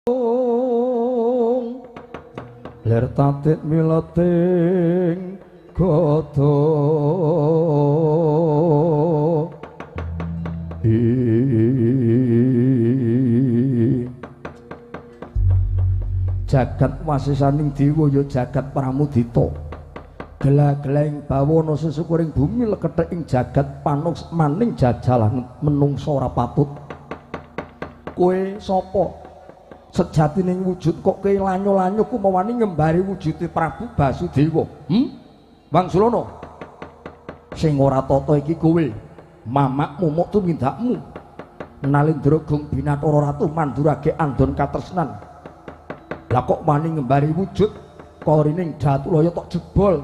Lir tatit mileting godha jagat wasisaning dewa ya jagat pramudita. Gela-gelaing bawana sesyukuring bumi lekethek ing jagat panux maning jajalan menungsa ora patut. Kowe sapa? Sejatine wujud kok kowe lanyo-lanyo kumawani ngembari wujude Prabu Basudewa. Wangsulana. Sing ora tata iki kowe, mamakmu muk tumindakmu. Nalindra Gung Binathara Ratu mandurage andon katresnan. Lah kok wani ngembari wujud korining Datulaya tok jebol.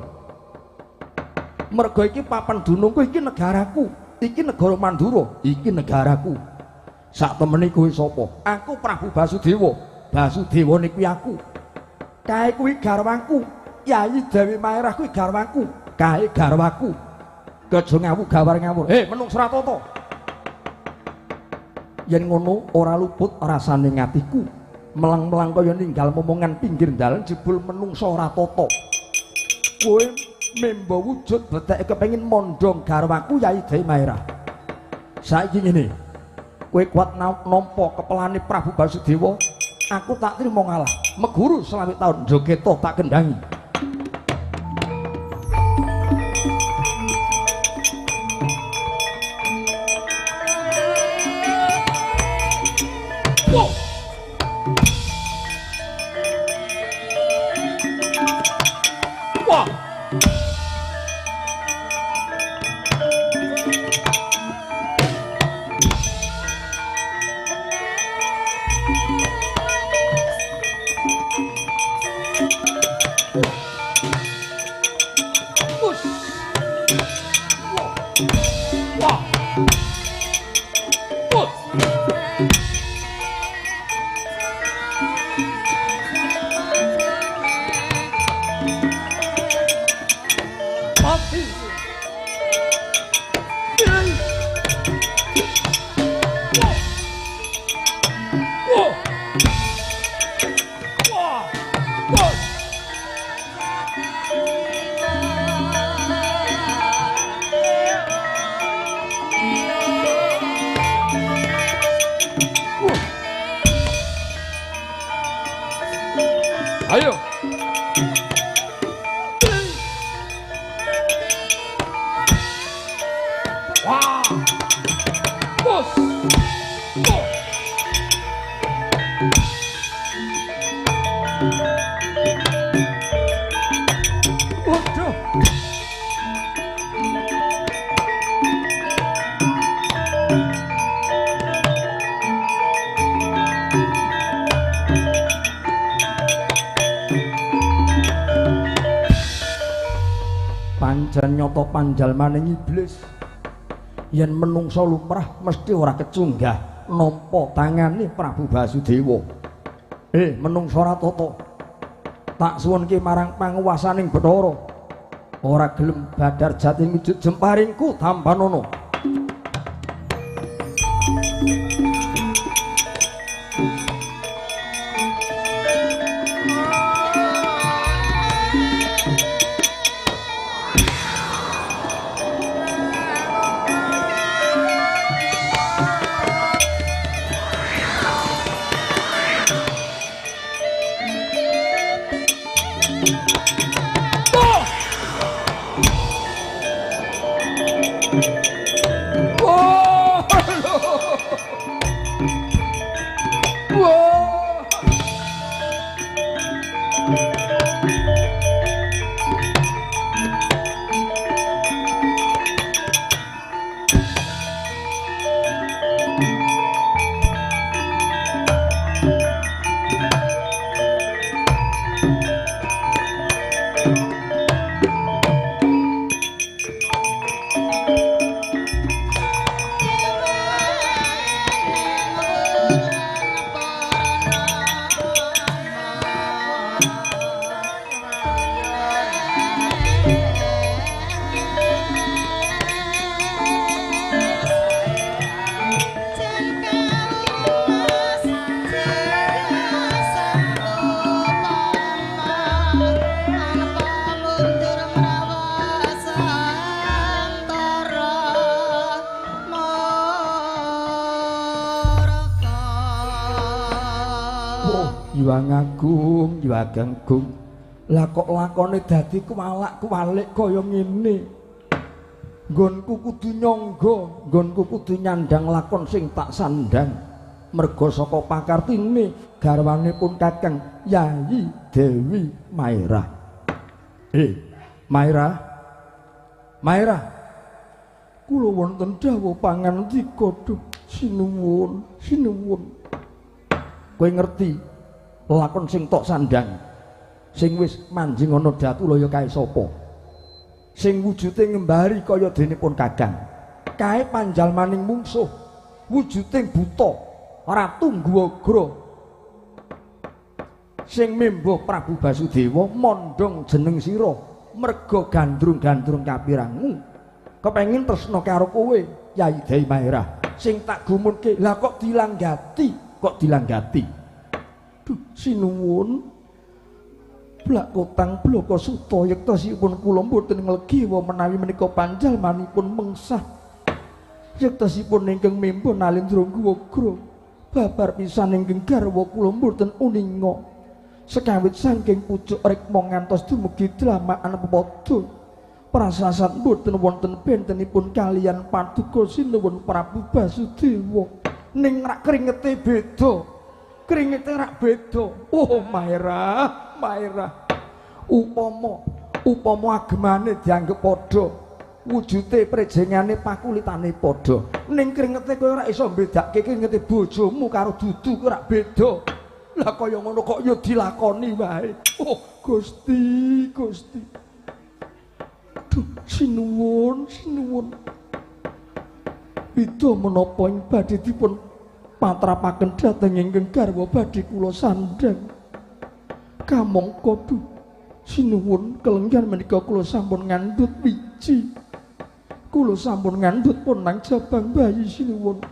Merga iki papan dunungku, iki negaraku, iki negara Mandura, iki negaraku. Sak temene kowe sapa? Aku Prabu Basudewa. Basudewa niku aku. Kae kuwi garwanku. Yayi Dewi Maerah kuwi garwanku. Kae garwaku. Kejo ngawu gawar ngawur. Menungsa ora tata. Yen ngono ora luput rasane ngatiku. Melang-melang kaya ninggal momongan pinggir dalan jebul menungsa ora tata. Kowe membo wujud beteke kepengin mondhong garwaku Yayi Dewi Maerah. Saiki ngene. Kowe kuat nampa kepelane Prabu Basudewa, aku tak trimo ngalah. Meguru 25 taun jogeta tak kendhangi. Wah. Wah. Ayo. Wah. Bos. Oh. Waduh. Pancen nyata panjalmaning iblis. Yen menungsa lumrah mesti ora kecunggah nampa tangane Prabu Basudewa. Menungsa ora tata. Tak suwunke marang panguwasaning Bathara. Ora gelem badar jati wujud jemparingku tampanana. Oh, Hyang Agung, Hyang Agung. Lah kok lakone dadi kuwalak-kuwalik kaya ngene. Nggonku kudu nyangga, nggonku kudu nyandang lakon sing tak sandang. Merga saka pakartine garwane pun Kakang Yayi Dewi Maerah. Maerah. Maerah. Kula wonten dawuh pangandika duh sinuwun, sinuwun. Kowe ngerti lakon sing tok sandang sing wis manjing ana Datulaya kae sapa? Sing wujude ngembari kaya dene pun Kakang. Kae panjalmaning mungsuh, wujude buta, Ratu Ngwagra. Sing membo Prabu Basudewa mondhong jeneng sira merga gandrung-gandrung kapirangu. Kepengin tresna karo kowe, Yayi Dewi Maerah. Sing tak gumunke, lah kok dilanggati, kok dilanggati. Duh, sinuwun. Blak kotang blaka suta yektosipun kula mboten nglegiwa menawi menika panjalmanipun mengsah. Yektosipun ingkang membo Nalendra Ngwagra. Babar pisan ingkang garwa kula mboten uninga. Sekawit saking pucuk rikma ngantos dumugi dlamakan pepadha. Prasasat mboten wonten bentenipun kaliyan paduka sinuwun Prabu Basudewa. Ning rak kringete beda. Kringete rak beda. Oh, Maerah, Maerah. Upama upama agemane dianggep padha, wujude prejengane pakulitane padha. Ning kringete kowe ora iso mbedake kringete bojomu karo dudu kowe ora beda. Lah kaya ngono kok ya dilakoni wae. Oh, Gusti, Gusti. Duh, sinuwun, sinuwun. Bida menapa ing badhe dipun patrapaken dhateng ingkang garwa badhe kula sandhang. Kamangka duh, sinuwun kelenggan menika kula sampun ngandhut wiji. Kula sampun ngandhut ponang jabang bayi sinuwun.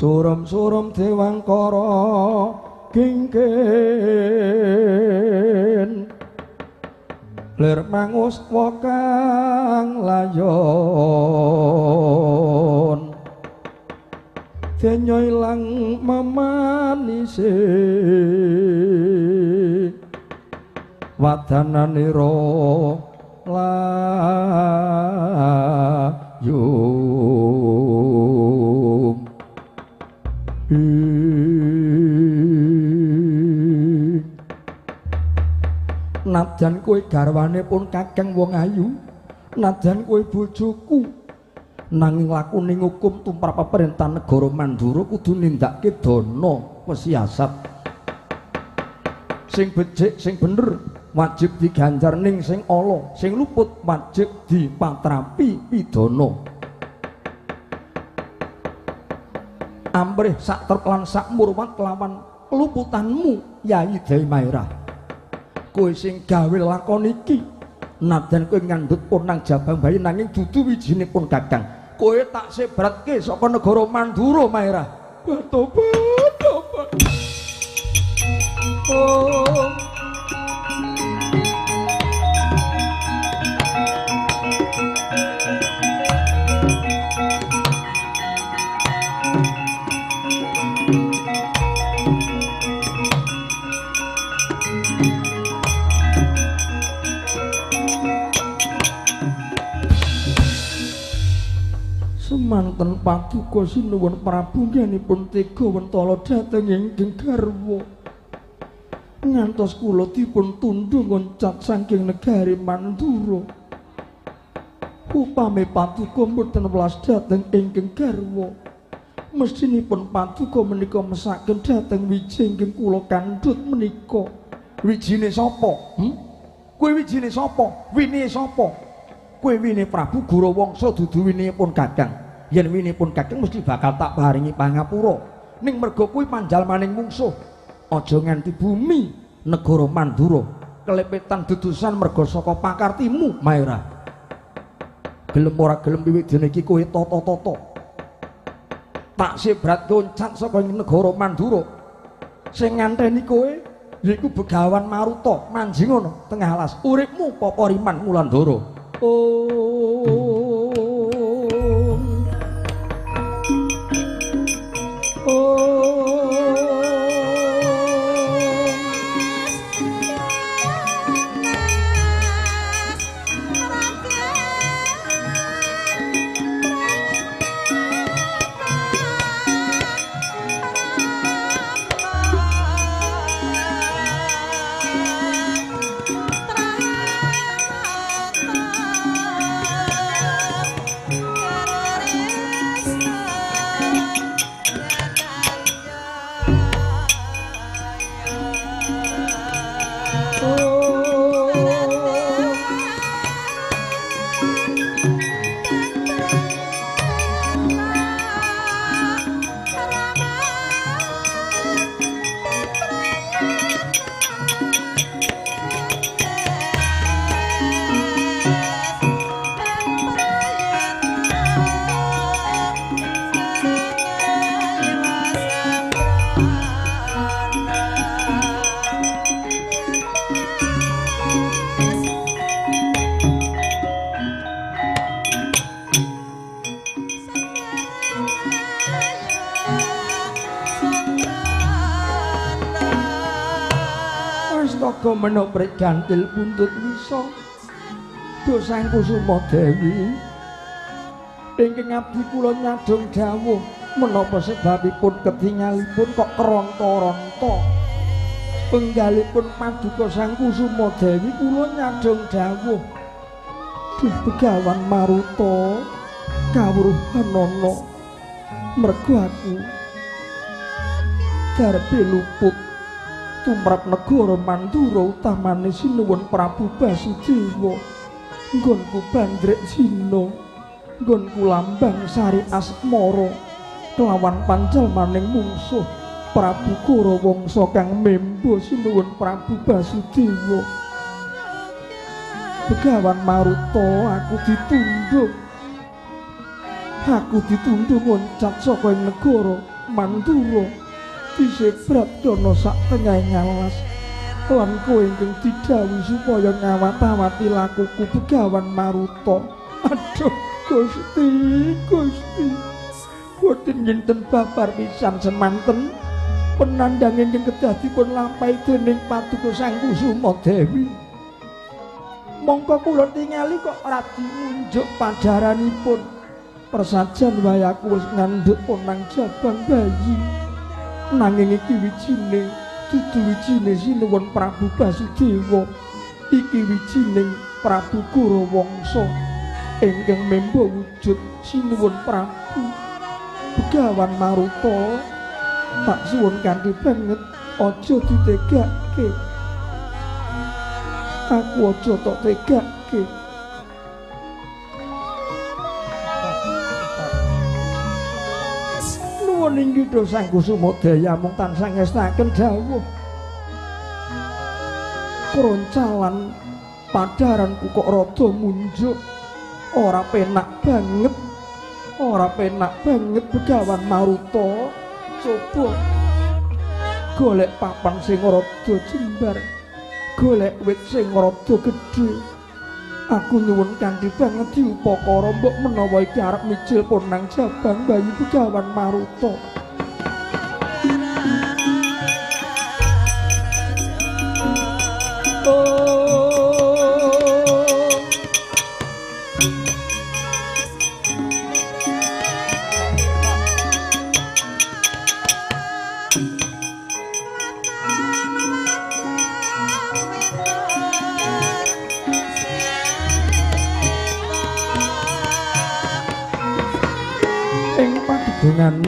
Surum-surum dewangkara kingkin lir mangus kang layon denyo ilang memanise wadananira layung. Nadyan kowe garwane pun Kakang wong ayu, nadyan kowe bojoku, nanging lakune ngukum tumrap pemerintah negara Mandura kudu nindakake dana pesiasat. Sing becik, sing bener wajib diganjar, ning sing ala, sing luput wajib dipatrapi pidana. Amrih sak trep lan sak murwat kelawan keluputanmu Yayi Dewi Maerah. Kowe sing gawe lakon iki, nadyan kowe ngandhut ponang jabang bayi nanging dudu wijine pun Kakang. Kowe tak sebratke saka negara Mandura Maerah. Tobat, tobat. Oh. Semanten paduka sinuwun Prabu nggenipun tega wentala dhateng ingkang garwa. Ngantos kula dipun tundhung ngoncat saking negari Mandura. Upami paduka mboten welas dhateng ingkang garwa, mestinipun paduka menika mesaken dhateng wiji ingkang kula kandhut menika. Wijine sapa? Kowe wijine sapa? Wine sapa? Kowe wine Prabu Gorawangsa dudu winipun Kakang. Yen winipun Kakang mesti bakal tak paringi pangapura. Ning merga kuwi panjalmaning mungsuh, aja nganti bumi negara Mandura kelepetan dudusan merga saka pakartimu Maerah. Gelem ora gelem wiwit dina iki kowe tata-tata. Tak sebrat loncat saka negara Mandura. Sing nganteni kowe yaiku Begawan Maruta manjing ana tengah alas. Uripmu papa riman Wulandara. Oh. Merga menapa gantil buntut wisa. Sang Kusuma Dewi ingkang abdi kula nyadong dawuh menapa sebabipun ketingalipun kok keronta-ronta. Penggalipun paduka Sang Kusuma Dewi kula nyadong dawuh. Duh Begawan Maruta kawruhanana merga aku darbe luput tumrap negara Mandura utamane sinuwun Prabu Basudewa. Nggonku bandrek Cina, nggonku lambang sari asmara kelawan panjalmaning mungsuh Prabu Korawangsa kang membo sinuwun Prabu Basudewa. Begawan Maruta aku ditunduk. Aku ditunduk loncat saka ing negara Mandura disebrat dana sak tengahing alas. Lan kowe ingkang didhawuhi supaya ngawat-awati lakuku Begawan Maruta. Aduh Gusti, Gusti. Boten nyinten babar pisan semanten penandang ingkang kedah dipun lampahi dening paduka Sang Kusuma Dewi. Mongko kula tingali kok radi munjuk padaranipun. Persajan wae aku wis ngandhut ponang jabang bayi. Nanging iki wijine dudu wijine sinuwun Prabu Basudewa, iki wijining Prabu Korawangsa ingkang membo wujud sinuwun Prabu. Begawan Maruta tak suwun kanthi banget aja ditegake. Aku aja tok tegake. Nuwun inggih Sang Kusuma Dewi mung tansah ngestaken dawuh. Kroncalan padaranku kok rada munjuk. Ora penak banget. Ora penak banget Begawan Maruta. Coba golek papan sing rada jembar, golek wit sing rada gedhe. Aku nyuwun kanthi banget diupakara mbok menawa iki arep mijil ponang jabang bayi Begawan Maruta.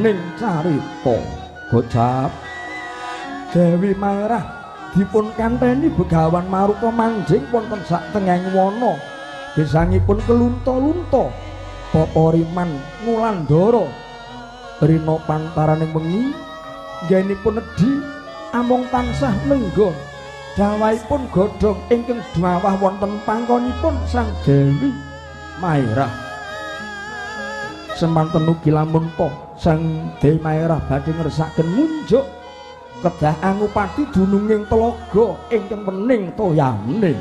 Ning carita gocap Dewi Maerah dipun kanteni Begawan Maruta manjing wonten sak tengahing wana gesangipun kelunta-lunta Poporiman Ngulandara. Rina pantaraning wengi nggenipun nedhi amung tansah nengga dawahipun godhong ingkang dawah wonten pangkonipun Sang Dewi Maerah. Semanten ugi lamun ta Sang Dewi Maerah badhe ngersakaken munjuk kedah angupati dununging telaga ingkang wening toyane.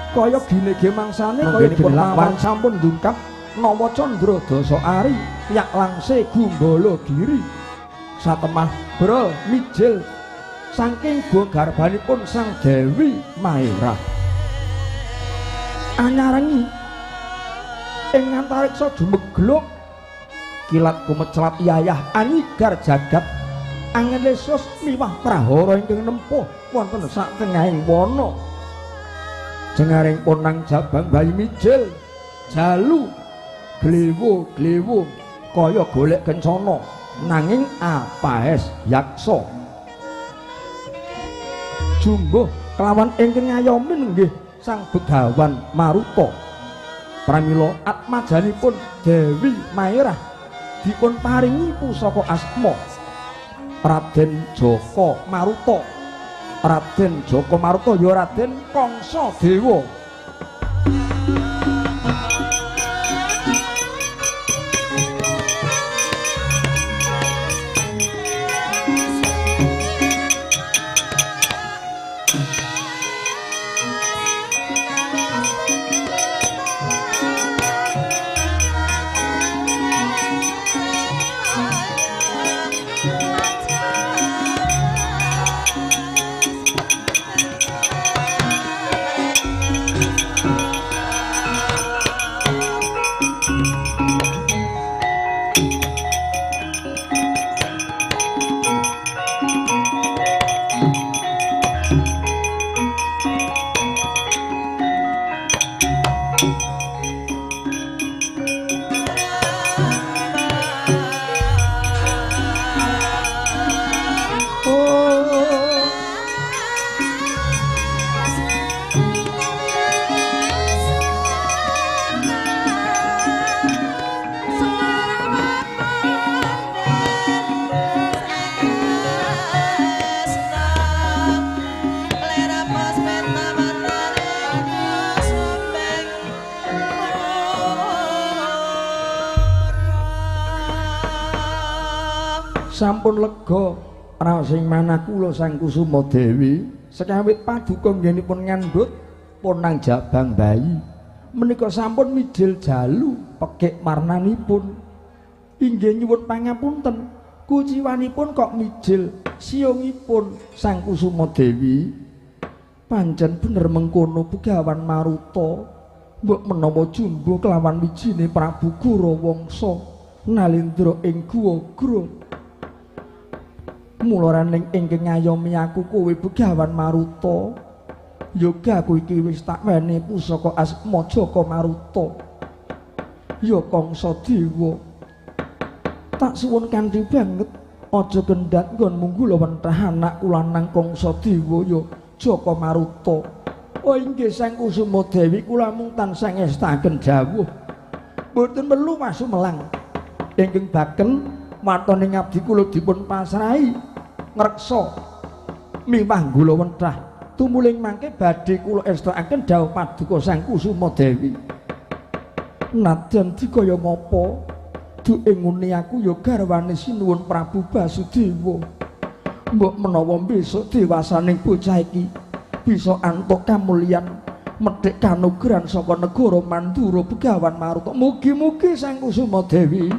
Kaya ginege mangsane kaya dene lawan sampun ndungkap Nawa Candra Dasa Ari yak langse Gumbala Giri satemah brol mijil saking garbanipun Sang Dewi Maerah. Anyarengi ing antariksa jumegluk kilat kumecelat yayah anyigar jagat angin lesus miwah prahara ingkang nempuh wonten sak tengahing wana. Jengaring ponang jabang bayi mijil jalu glewo-glewo kaya golek kencana nanging apaes yaksa jumbuh kelawan ingkang ngayomi nggih Sang Begawan Maruta. Pramila atmajanipun Dewi Maerah dipun paringi pusaka asma Raden Jaka Maruta. Raden Jaka Maruta ya Raden Kangsa Dewa. Sampun lega raos ing manah kula Sang Kusuma Dewi sekawit paduka nggenipun ngandhut ponang jabang bayi menika sampun mijil jalu pekik marnanipun. Inggih nyuwun pangapunten, kuciwanipun kok mijil siungipun Sang Kusuma Dewi. Pancen bener mengkono Begawan Maruta, mbok menawa jumbuh kelawan wijine Prabu Gorawangsa nalindra ing Guwa Gra. Mula rening ingkang ngayomi aku kowe Begawan Maruta, yoga aku iki wis tak weni pusaka asma Jaka Maruta. Ya Kangsa Dewa, tak suwun kanthi banget aja kendhat nggonmu nggula wentah anakku lanang Kangsa Dewa ya Jaka Maruta. Oh inggih Sang Kusuma Dewi, kula mung tansah ngestaken dawuh. Mboten perlu masumelang. Ingkang baken watone ngabdi kula dipun pasrahi ngreksa miwah nggula wentah. Tumuling mangke badhe kula estakaken dawuh paduka Sang Kusuma Dewi. Nadyan dikaya ngapa duke nguni aku ya garwane Sinuwun Prabu Basudewa. Mbok menawa besok dewasaning bocah iki bisa antuk kamulyan medhek kanugrahan saka negara Mandura Begawan Maruta. Mugi-mugi Sang Kusuma Dewi.